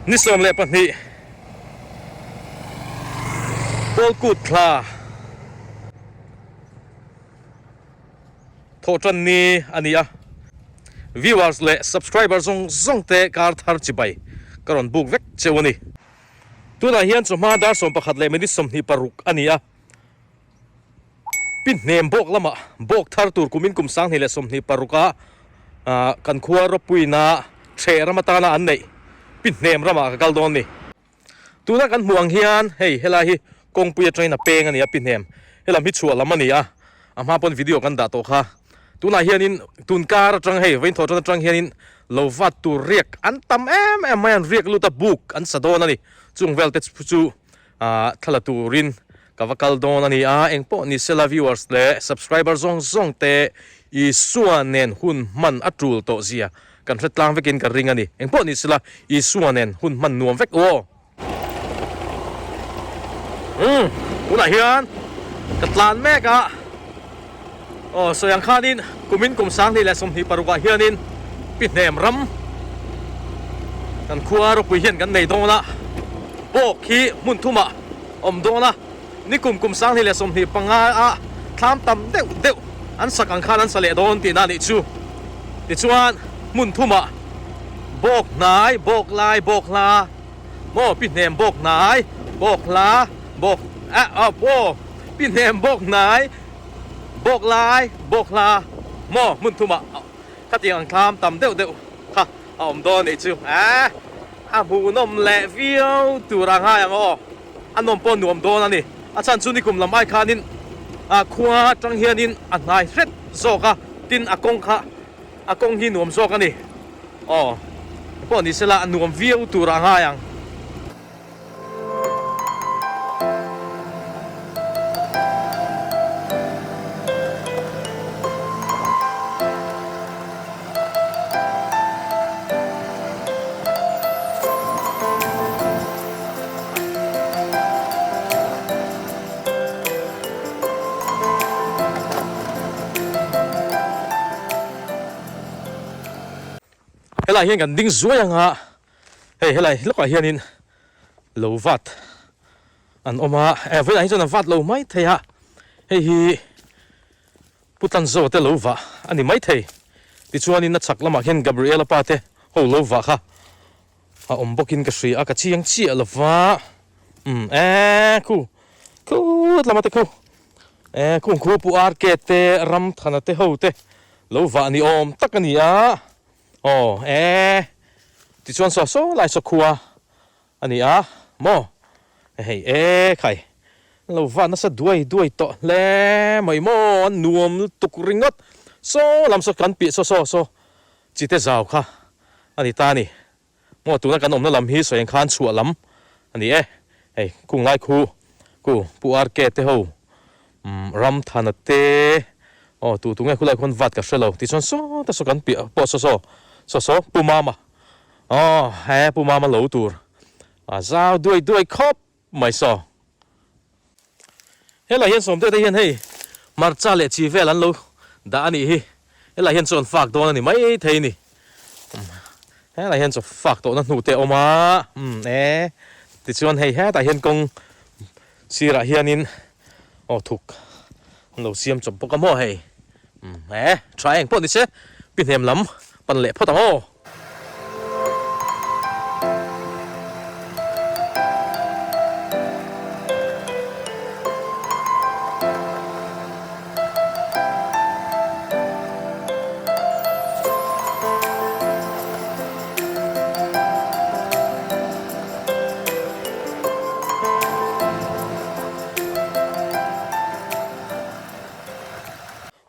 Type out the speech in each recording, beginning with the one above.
Ni 12 Pawlkut thla thawhtan ni a ni a, viewers leh subscriber zawng zawng te kar thar chibai ka rawn buk vek cheu a ni. Tunah hian chawhma dar 11 leh minute 26 a ni a. Pi hnem bawk lamah bawk thar tur kumin kum 2026 a kan khua rawpuina ṭheh ram atana an neih pi hnem ramah ka kal dawn ni. Tuna kan hmuh ang hian hei helai hi kawngpui atangin a peng a ni a pi hnem helam hi chhuah lam a ni a, a hma pawn video kan dah tawh kha. Tunah hianin tun kar atang hei vawiin thawh tan atang hianin lo vat tur riak an tam em em mai a, an riak lut a buk an sa dawn a ni. Chung vel te chu thla la turin Ka va kal dawn a ni a, engpawh ni sela viewers leh subscriber zawng zawng te Isua nen hun hman a tul tawh zia kan hre tlang vekin ka ring a ni. Engpawh ni sela Isua nen hun hman nuam vek u aw. Umm tunah hian ka tlan mek a, aw sawi ang khanin kumin kum 2026 ah hianin Pi Hnem ram kan khua ropui hian kan nei dawn a, bawk hi hmun thumah awm dawn a, nikum kum 2025 a thlam tam deuh deuh an sak ang khan an sa leh dawn tihna a nih chu. Tichuan hmun thumah bawk hnai, bawk lai, bawk hla maw pi hnem bawk hnai, bawk hla, bawk ah aw aw pi hnem bawk hnai, bawk lai, bawk hla maw hmun thumah khatiang ang thlam tam deuh deuh kha a awm dawn a nih chu. Ahh. A hmuhnawm leh viau tur a ngai ang aw, a nawm pawh nuam dawn a ni. A chhan chu nikum lam ai khanin a khua atang hianin a hnai hret zawk a, tin a kawng kha a kawng hi nuam zawk a ni. Aw, pawh ni sela a nuam viau tur a ngai ang. Helai hian kan ding zuai anga hei helai lawkah hianin lo vat an awm a eh vawiinah hi chuan an vat lo mai thei a hei hi Pu Tanzo te lo vah a ni maithei. Tichuanin a chhak lamah khian Gabriela pa te ho lo vah kha a awm bawkin ka hria a, ka chiang chiah lo va. Umm ee khu khut lama te khu ee khung khu Pu RK te Ramthana te ho te lo vah ni awm tak a ni a. Aw ee tichuan saw saw lai saw khua A ni a maw? Hei e khai, lo va nasa duai duai tawh hle mai maw? A nuam lutuk ringawt. Saw lam saw kan piah saw saw saw chite zau kha a ni ta a ni. Maw tuna kan awmna lam hi sawi ang khan chhuah lam a ni e. Hei kung lai khu ku Pu RK te ho Ramthana te aw tu tu nge khulai khuan vat ka hre lo tichuan saw te saw kan piah pawh saw saw saw saw Pu Mama Aw he Pu Mama lo tur a zau duai duai khawp mai saw. Helai hian sawmte te hian hei hmarcha leh chi vel an lo dah a nih hi. Helai hian chaw an fak dawn a ni mai thei a ni. Helai hian chaw fak tawhna hnu te a awm a, umm e tichuan hei hetah hian kawng sirah hianin aw thuk an lo siam chawp bawk a maw hei. Umm e tha eng pawh ni se pi hnem lam pan leh phawt ang aw.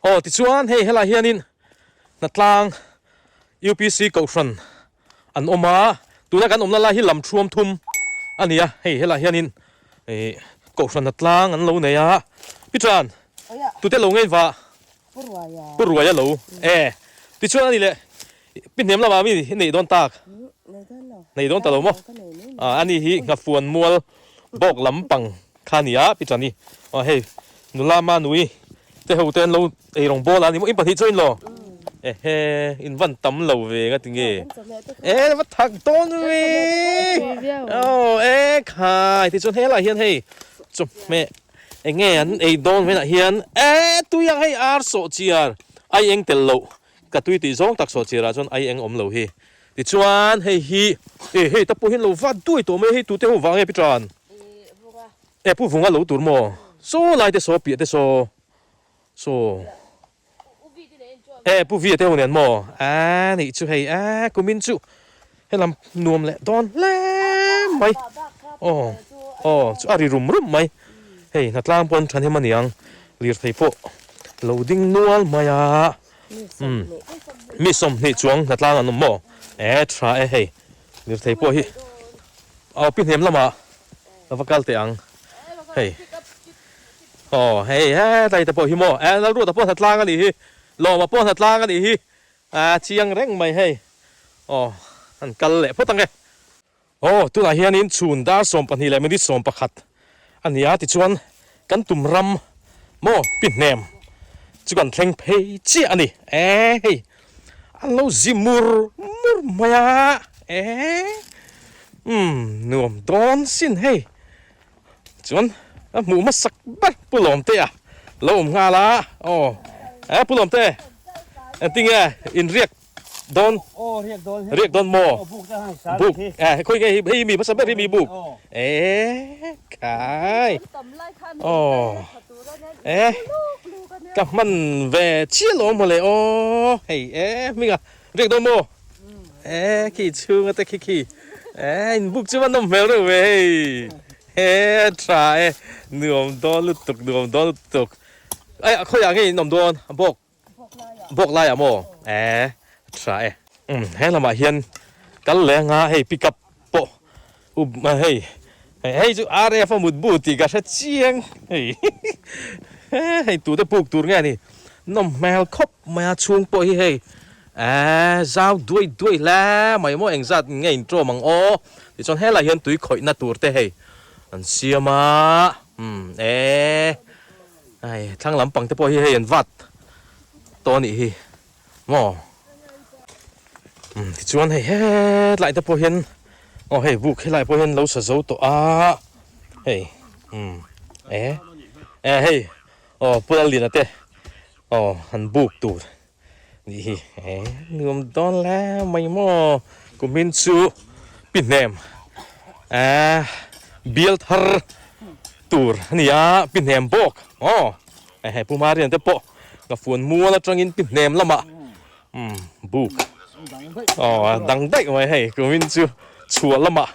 Aw tichuan hei helai hianin hnatlang UPC Kohhran an awm a, tuna kan awmna lai hi lam thuam thum a ni a, hei helai hianin ih Kohhran a tlang an lo nei a, Pitran tute lo ngei va Pu Ruaia lo e, tichuan a ni leh Pi hnem lamah mi i neih dawn tak? Nei dawn ta lo maw? A ni hi Nghafuan mual bawk lampang kha a ni a, Pitran hi aw hei nula Manui. Te ho te an lo ei rawng bawl a ni maw in pahnih chuan in lo ehe in van tam lo ve nga ti nge e va thak dawn ve aw e khai tichuan helaiah hian hei chawhmeh eng nge an ei dawn velah hian e tui ang hei ar sawh chiar ai eng tel loh ka tui tih zawng tak sawh chiarah chuan ai eng awm lo hi tichuan hei hi e hei ta pawh hian lo vat duai tawh mai hei tute ho vang nge pi tan. E pu vunga lo tur maw? Saw lai te saw piah te saw saw E pu via te ho nen maw? A nih chu hei a kumin chu helam nuam leh dawn hle mai aw aw chu a ri rum rum mai hei hnatlang pawn than hem aniang lirthei pawh lo ding nual mai a umm mi sawmhnih chuang hnatlang an awm maw? E tha e hei lirthei pawh hi aw pi hnem lamah. Ka va kal teh ang hei aw hei hetlai te pawh hi maw eh Lalruata pawh hnatlang a nih hi Lawma pawh hnatlang a nih hi ah chiang reng mai hei aw an kal leh phawt ang e. Aw tunah hianin chhun dar 12 leh minute 11 a ni a tichuan kan tum ram maw pi hnem chu kan thleng phei chiah a ni eh hei An lo zi mur mur mai a, eh umm nuam dawn sin hei. Chuan a hmuh hmasak ber Pu Lawmte a lo awm nghal a, aw eh Pu Lawmte engtinge in riak dawn? Aw riak dawn hei. Riak dawn maw? Aw buk te han sa Buk eh khawi nge hei mi hmasa ber hi mi buk eh khai aw eh. Ka hman ve chiah lo mawle aw hei e hminga riak dawn maw e khi chhunga te khi khi e in buk chu a nawm hmel reuh ve hei e tha e nuam dawn lutuk nuam dawn lutuk ai khawiah nge in awm dawn bawk bawk laiah maw e tha e umm he lamah hian kal leh anga hei pick up pawh Up hei hei chu RF a mutbu tih ka hre chiang hei hei tute puk tur nge a ni nawm hmel khawp mai a chhung pawh hi hei eee zau duai duai hle mai maw engzat nge in tawm ang aw tichuan helaiah hian tui khawihna tur te hei an siam a umm eee hei thlang lampang te pawh hi hei an vat tawh a nih hi. Maw? Umm tichuan hei hetlai te pawh hian aw hei buk helai pawh hian lo sa zo tawh a hei umm e e hei aw Pu Lalliana te aw han buk tur nih hi e nuam dawn hle mai maw kumin chu pi hnem e bial thar tur a ni a pi hnem bawk aw e hei Pu Marian te pawh. Ka fuan mual atangin pi hnem lamah umm buk aw a dang daih mai hei kumin chu chhuah lamah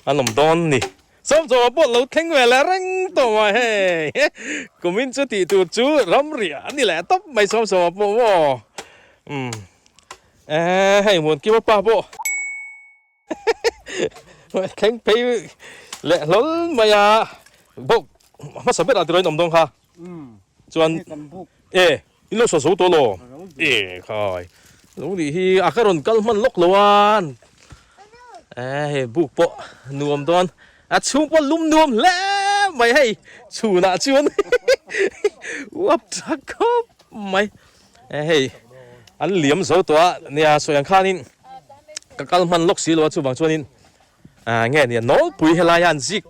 an awm dawn ni sawmchawma pawh lo thleng ve leh reng tawh mai hei kumin chu tih tur chu ramriah a ni leh tawp mai sawmchawma pawh maw umm eh hei Muankima pa pawh. Thleng phei leh hlawl mai a bawk hmasa berah tiraw in awm dawn kha chuan e in lo saw zo tawh law e khai lo nih hi a ka rawn kal hman lawk lo a e hei buk pawh nuam dawn a chhung pawh lum nuam hle mai hei chhunah chuan uap tha khawp mai e hei an liam zo tawh a nia sawi ang khanin ka kal hman lawk si lo a chuvang chuanin ah nge nia nawlpui helai a an zik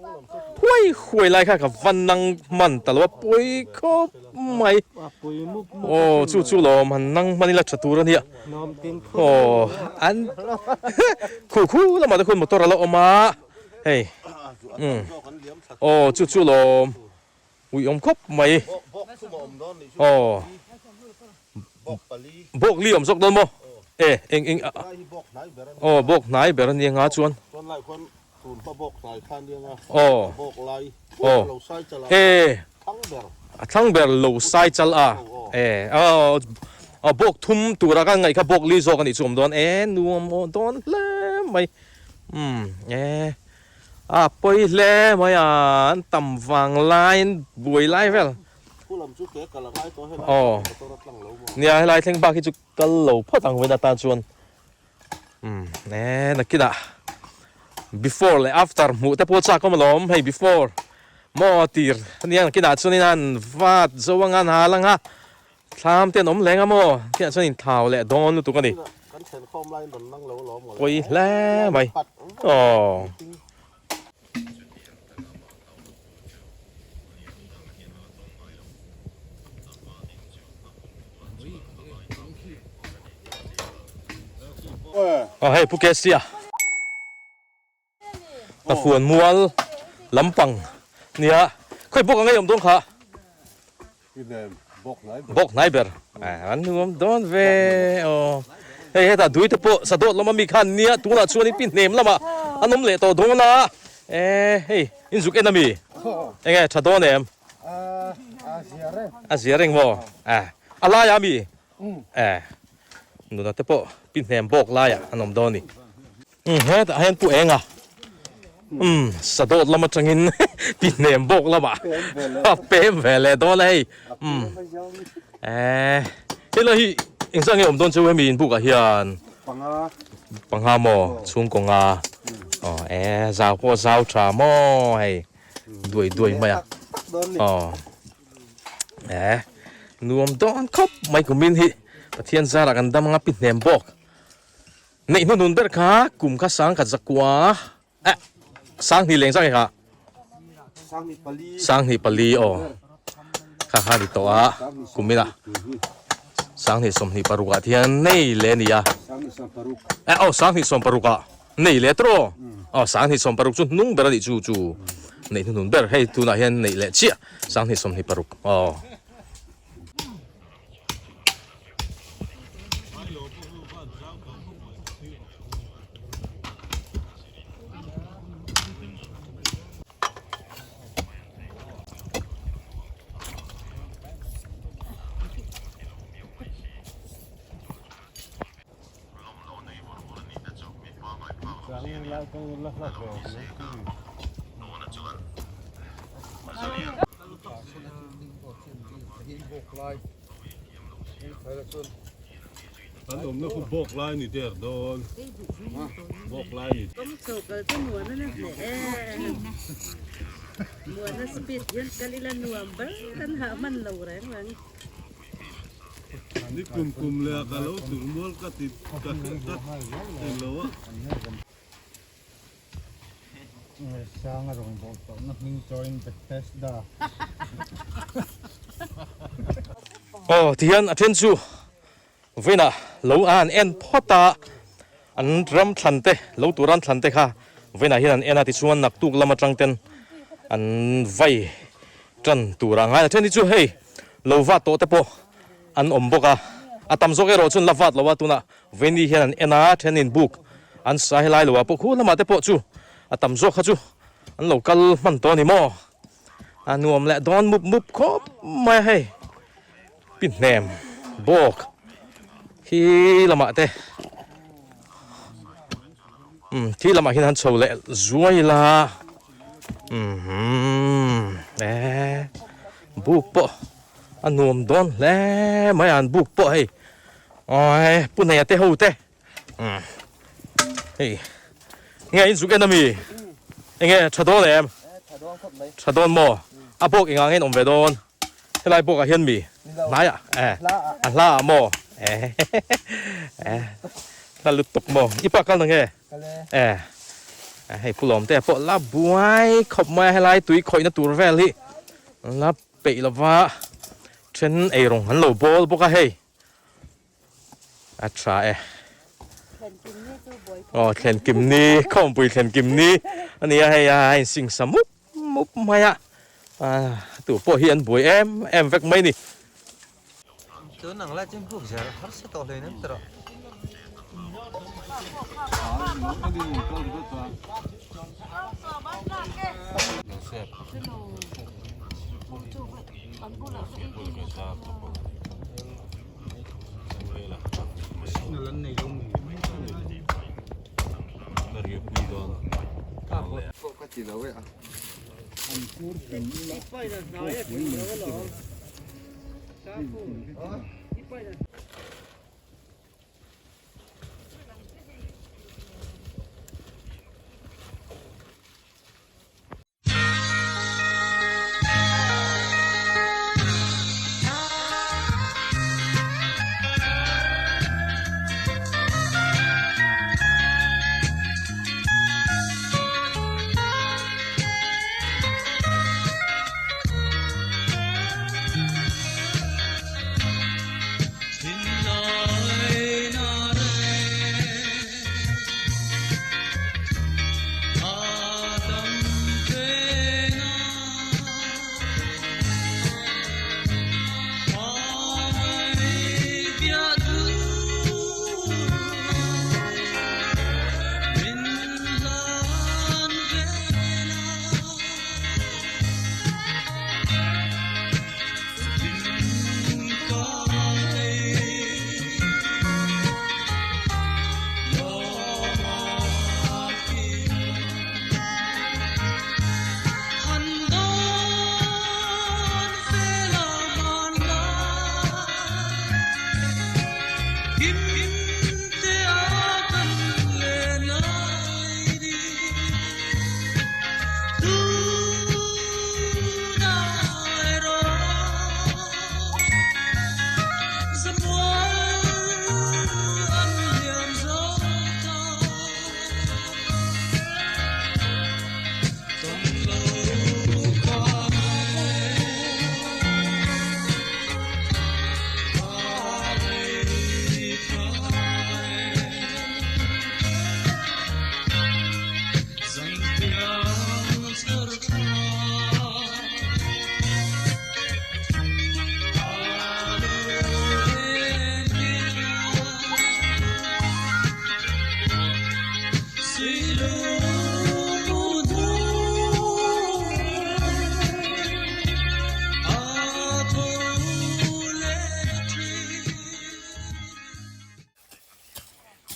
huai huai lai kha ka va nang hman ta lo a pawi khawp mai aw chu chu lawm han nang hman ila tha tur a nia aw an khu khu lamah te khuan motor a la awm a hei umm aw chu chu lawm. Ui awm khawp mai. Aw. Bawk li awm zawk dawn maw? E, eng eng a. Aw, bawk hnai ber a nia nga chuan. Aw. Aw. E. A thlang ber lo sai chal a. E, aw. Aw, bawk thum tura ka ngaih kha bawk li zawk a nih chu awm dawn. E, nuam aw dawn hle mai. Umm, e. A pawi hle mai a, an tam vang laiin buai lai vel. Aw, nia helai thleng bak hi chu kal lo phawt ang vena tan chuan. Umm, e nakinah before leh after hmuh te pawh chak awm alawm hei before maw tir ania nakinah chuanin an vat zo anga an hal anga. Thlam te an awm leng a maw? Khiah chuan in thau leh dawn lutuk a ni. Pawi hle mai. Aww. Aw hei Pu Kesia. Ka fuan mual lampang nia khawi bawk ang ei awm dawn kha bawk hnai ber an nuam dawn ve aw hei hetah dui te pawh sadawt lama mi khan nia tunah chuan in pi hnem lamah an awm leh tawh dawn a e hei in zuk en ami enge tha dawn em a zia reng maw a laiah ami e nuna te pawh pi hnem bawk laiah an awm dawn a ni. Umm hetah hian pu eng a umm sadawt lam atangin ti hnem bawk lamah a pem ve leh dawn a hei umm eh helai hi engzah nge awm dawn chu hemi inbuk ah hian panga panga maw chhungkaw nga aw eh zau pawh zau tha maw hei duai duai mai a aw eh nuam dawn khawp mai kumin hi Pathian zarah kan dam anga pi hnem bawk. Neih hnuhnun ber kha kum kha sangkhat zakua eh sanghnih leng zak e kha sanghnih pali aw kha kha ni tawh a kumina sanghnih sawmhnih paruk ah thian nei le a ni a eh aw sanghnih sawm paruk ah nei le tawh aw sanghnih sawm paruk chu hnung ber a nih chu chu neih hnuhnun ber hei tunah hian neih leh chiah sanghnih sawmhnih paruk aw. An awmna khu bawk lai ni der dawn bawk lai ni. Kawng chho kal chu muan a na hle e. Muan a speed hian kal ila nuam ber kan hah hman lo reng reng. Ni kum kum leh a ka lo tur mual ka ti ka ka ti lo a. Sanga rawngbâwl tawhna hming chawiin Bethesda. Aw tihian a then chu vawiinah lo a an en phawt a, an ram thlan te lo tur an thlan te kha vawiinah hian an en a tichuan naktuk lam atang ten an vai tan tur a ngai a then hi chu hei lo vat tawh te pawh an awm bawk a, a tam zawk erawh chuan la vat lo a tunah Veni hian an en a, thenin buk an sa helai lo ah pawh khu lamah te pawh chu a tam zawk kha chu an lo kal hman tawh a ni maw? A nuam leh dawn mup mup khawp mai a hei pi hnem bawk khi lamah te umm khi lamah hian an chho leh zuai la umm eh buk pawh a nuam dawn hle mai a an buk pawh hei. Aw pu neia te ho te hei nge in zuk en ami enge tha dawn em tha dawn maw a bawk engah nge in awm ve dawn helai bawk ah hian mi hnaiah eh a hla ah maw eh hla lutuk maw i pa kal na nge eh hei pu lawm te pawh la buai khawp mai a helai tui khawihna tur vel hi la peih lova then eirawng an lo bawl bawk a hei. A tha e. Aw thlen kim ni khawmpui thlen kim ni a nia hei a a insing sa mup mup mai a tu pawh hi an buai em em vek mai ni. Tun ang lai chu buk zel harsa tawh hle nem tawh.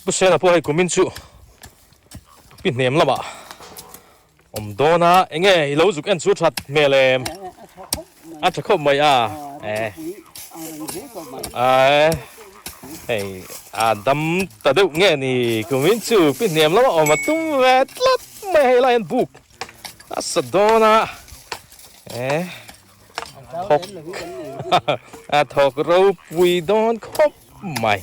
Pu Sena pawh hei kumin chu pi hnem lamah awm dawn a, enge i lo zuk en chu that hmel em? A tha khawp mai a, e a hei a dam ta deuh nge ni kumin chu pi hnem lamah awm a tum ve tlat mai hei lai hian buk a sa dawn a, e thawk a thawk ropui dawn khawp mai.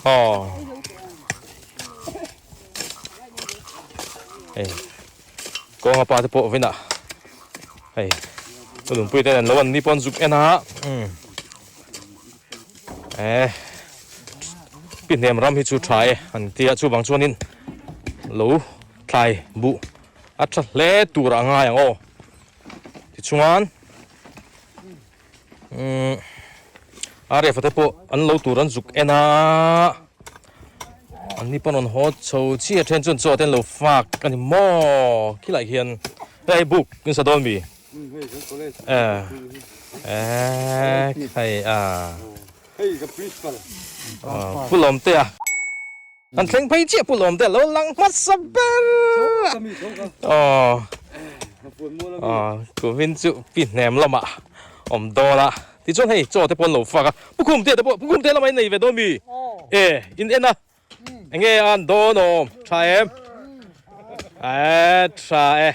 Aw hei kawnga pa te pawh vinah hei ulungpui ten an lo an ni pawn zuk en a umm eh pi hnem ram hi chu tha e an tia chuvang chuanin lo thlai buh a tha hle tur a ngai ang aw tichuan Umm a ref te pawh an lo tur an zuk en a an ni pawn rawn haw chho chiah then chuan chaw te an lo fak a ni maw khilai hian hei buk in sa dawn mi eh eh hei a pu lawm te a. An thleng phei chiah Pu Lawmte a lo lang hmasa ber aw aw kumin chu pi hnem lamah awm dawn a tichuan hei chaw te pawh an lo fak a Pu Khumte te pawh Pu Khumte lamah in nei ve dawn mi e in en a enge an dawn awm tha em e tha e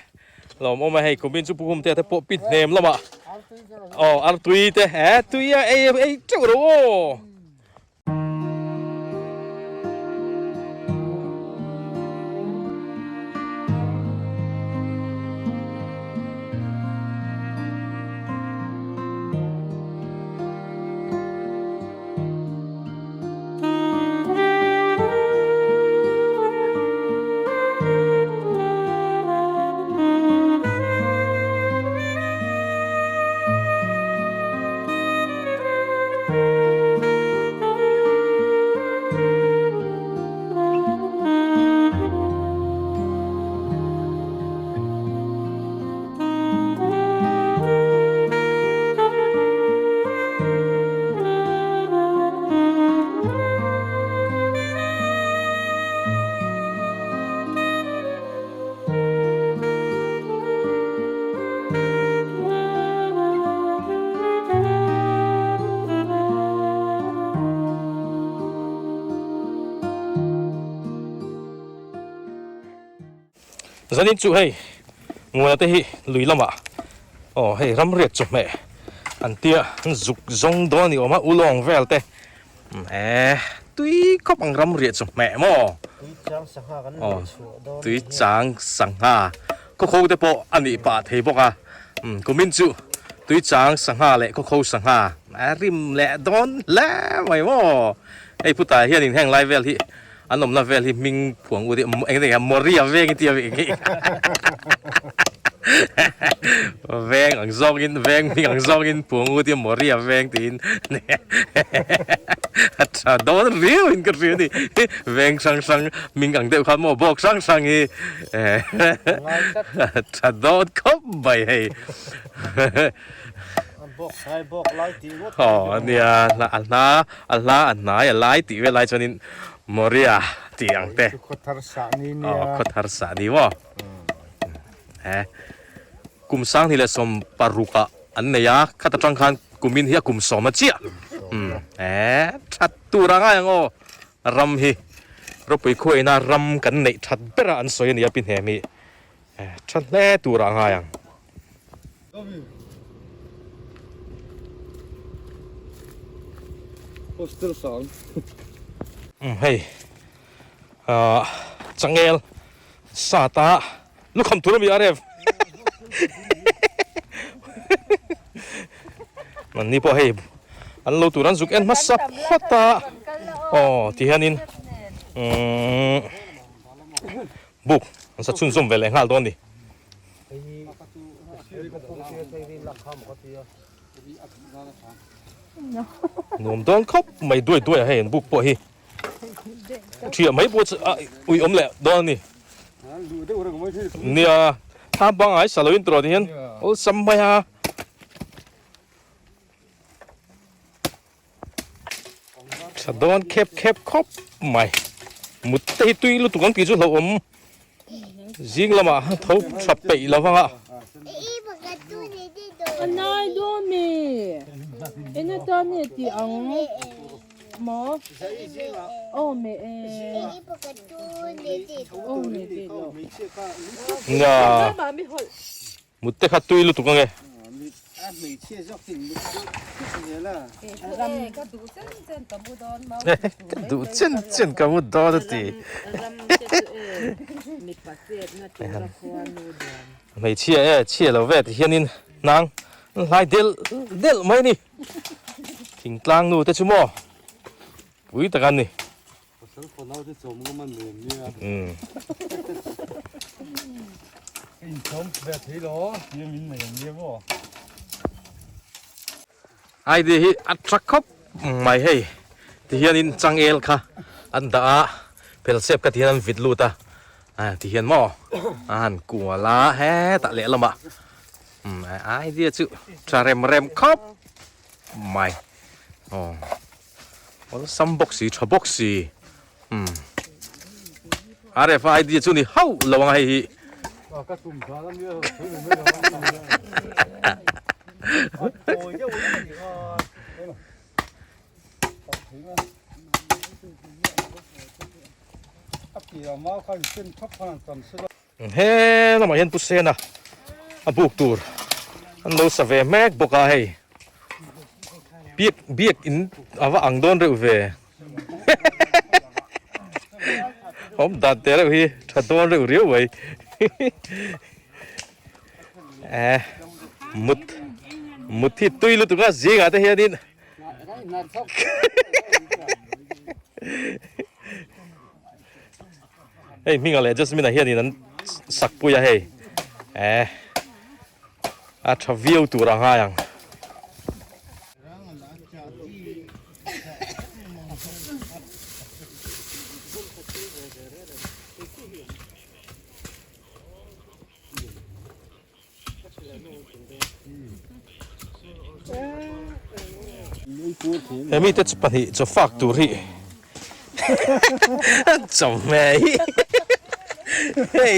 lawmawm a hei kumin chu Pu Khumte te pawh pi hnem lamah aw artui te e tui a ei ei teuh ro aw. Zanin chu hei Nguna te hi lui lamah aw hei ramriat chawhmeh an tia an zuk zawng dawn a ni awm a ulawng vel te eh tui khawp ang ramriat chawhmeh maw Tui chang sangha kan leh chhuah dawn tui chang sangha Khawkho te pawh a nih pah thei bawk a, kumin chu Tuichang sangha leh Khawkho sangha a rim leh dawn hle mai maw. Hei putah hianin heng lai vel hi an awmna vel hi hming phuang ut hi eng nge Moria veng i tia mi nge veng ang zawngin veng hming ang zawngin phuang ut hi Moria veng tiin a tha dawn riau in ka hria a ni veng hrang hrang hming ang deuh khan maw bawk hrang hrang hi Tha dawn khawp mai hei. Aw ania a hla a hla a hnai a lai tih vel lai chuanin Moria tih ang te. Aw khawthar sah ni maw. He kum sanghnih leh 16 ah an nei a khat atang khan kumin hi a kum sawm a chiah. He that tur a ngai ang aw. Ram hi ropui khuaina ram kan neih that bera an sawi a ni a pi hnem hi tha hle turah a ngai ang. Hostel sang. Umm hei ahh changel sata lukham tur ami a rev an ni pawh hei an lo tur an zuk en hmasa phawt a aw ti hianin umm buk an sa chhunzawm ve leh nghal dawn a ni. Nuam dawn khawp mai duai duai a hei an buk pawh hi. Thiah mai pawh chu a ui awm leh dawn a ni. Nia thla pangngai sa loin tawh hian awlsam mai a. Tha dawn khep khep khawp mai. Mut te hi tui lutuk ang tih chu hlauhawm zing lamah tho tha peih lo vang a. A nai dawn mi? Eng atan nge tih ang maw? Aw me e. Aw me tih lo. Nia. Mut te kha tui lutuk ange. Ka duh chen chen ka mu dawn a ti. Hmeichhia e chhia lo ve ti hianin hnang an hlai del del mai a ni. Thingtlang nu te chu maw pui tak an ni. Pasal fanau te chawm ngam a nuam nia. Ka inchawm ve thei lo, tia min nei ang nia maw. Idea hi a tha khawp mai hei tihianin changel kha an dah a phelsep kha tihian an vit lut a tihian maw a han kual a hetah lehlamah idea chu tha rem rem khawp mai aw. Awlsam bawk si tha bawk si umm RFID chu ni hauh lo ang hei hi. He lamah hian Pu Sena a buk tur an lo sa ve mek bawk a hei biak biak in a va ang dawn reuh ve awm dan teh reuh hi tha dawn reuh riau mai eh mut mut hi tui lutuk a zingah te hianin Hei hminga leh Jasmine-a hianin an sak pui a hei eh a tha viau tur a ngai ang. He mite chu pahnih chaw fak tur hi chawhmeh hi hei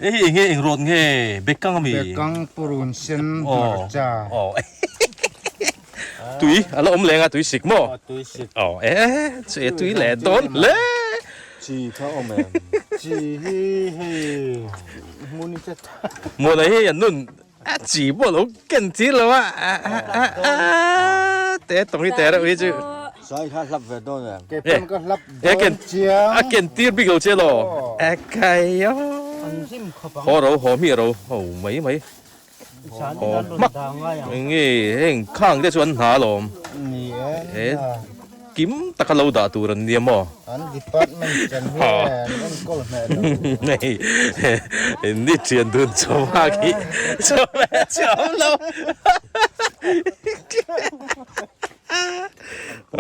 hei eng nge eng rawt nge bekang ami Bekang purun sen hmarcha tui a la awm leng a tui sik maw tui sik aw e chu e tui leh dawn hle chi kha awm em chi hi hei hmun i che Muana hi an nun a chi pawh a lo ken tir lo a te tawng hi te reuh hi chu Sai kha hlap ve dawn em Ke pawn ka hlap dawn chiang a ken tir bik lo che law e kai a haw ro haw hmiah ro ho mai mai haw hmak nge heng khang te chu an hna alawm e kim taka lo dah tur an nia maw an department chan hian an enkawl hmeh lo hei ni thian dun chawma khi chawma chi awm lo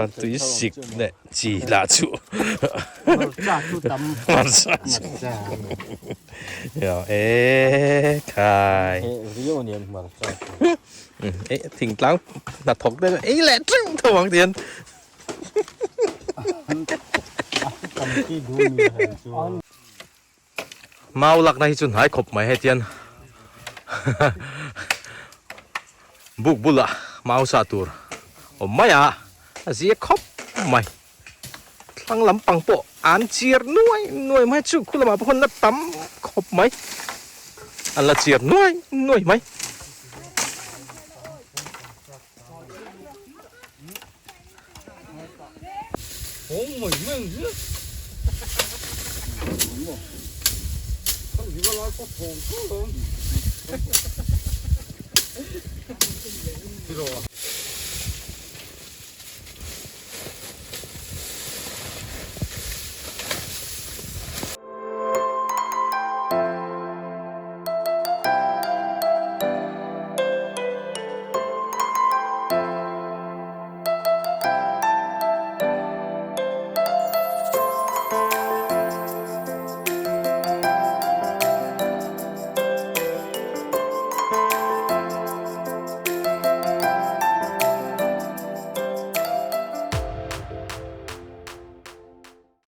a tui sik leh chi lah chu hmarcha chu tam hmarcha chu ya e khai riau a niang hmarcha chu e thingtlang hnathawk te ei leh teuh tho ang tihian mau lakna hi chu hnai khawp mai hei tihian buk bulah mau sah tur awm mai a a zia khawp mai thlang lampang pawh an chiar nuai nuai mai chu khu lamah pawh khawn la tam khawp mai an la chiar nuai nuai mai.